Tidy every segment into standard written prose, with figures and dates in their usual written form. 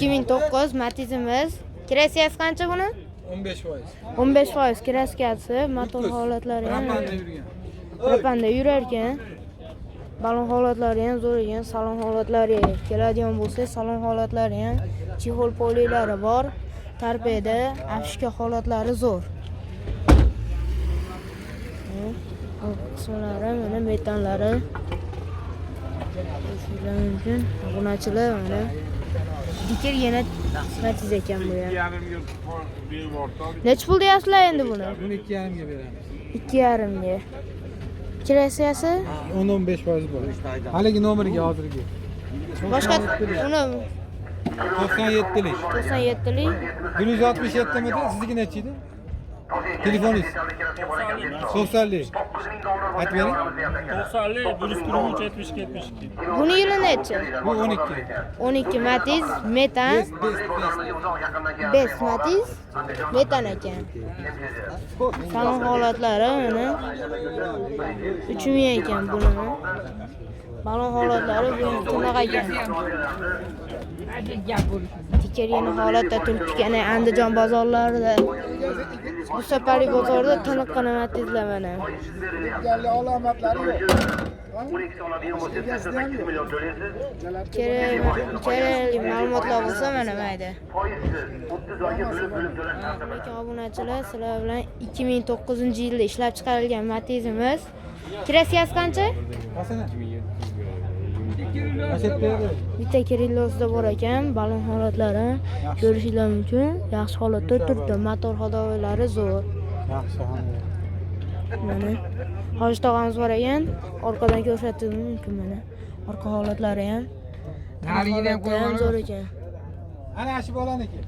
2009 Matizimiz. Kraskasi qancha buni? 15%. 15% kraskasi, motor holatlari ham Propanda yurgan. Propanda yurar ekan. Balon holatlari ham zo'r ekan, salon holatlari keladigan bo'lsa, salon holatlari ham chexol poliylari bor. Torpeda, afishka holatlari zo'r. Orqa qismlari, mana metanlari. Ko'rishingiz mumkin. Obunachilar mana dikir yana Matiz ekan bu ham. Nechi pul deyapsizlar endi buni? Buni 2,5 ga beramiz. 2,5 ga. Kraskasi 10-15% bor. Haligi nomeriga hozirgi. boshqa uni 97lik. 97lik. 167 midi? Sizniki nechi edi? Telefoningiz? 90lik. Aytib bering. 90lik 143 72 72. Buni yili nechi? Bu 12. 12 Matiz metan. Best, best, best. Best Matiz metan ekan. Salon holatlari mana 3000 ekan buni. Balon holatlari bu ham tiniq ekan. Tekergani holatda turibdi ekan Andijon bozorlarida. Bu safargi bozorda tiniqqina Matizlar mana. Alomatlari yo'q. Kerakli ma'lumotlar bo'lsa mana mayda. Lekin obunachilar, sizlar bilan 2009-yilda ishlab chiqarilgan Matizimiz. Kraskasi qancha? Qasana? Nasib berdi. Bitta kirillosida bor ekan, balon holatlari ko'rishinglar mumkin. Yaxshi holatda turibdi, motor hadovilari zo'r. Yaxshi, hamma. Mana Hoji tog'amiz bor ekan, orqadan ko'rsatishim mumkin mana. Orqa holatlari ham. Narigini ham Holatlari ham zo'r ekan. Ana shu bolaniki.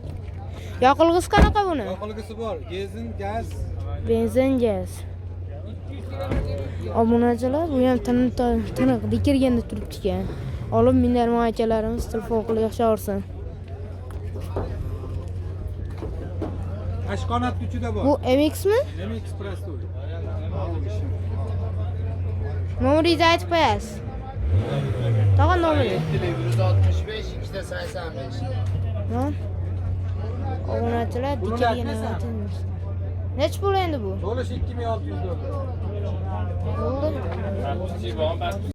Yoqilg'isi qanaqa buni? Yoqilgisi bor. Benzin, gaz. Benzin, gaz. Obunachilar, bu ham tiniq dikirganda turibdi ekan. Olib minarmon akalarimiz telefon qilib yashaversin. Ashqonat kuchida bor. Bu MXmi? MX Prostoy. Nomeringizni aytib qo'yasiz. Tog'a nomeri. 165, 285. Non. Obunachilar Buni dikirganda aytmaysan? aytamiz. Nechi pul endi bu? To'lish 2600 dollar. Bo'ldi.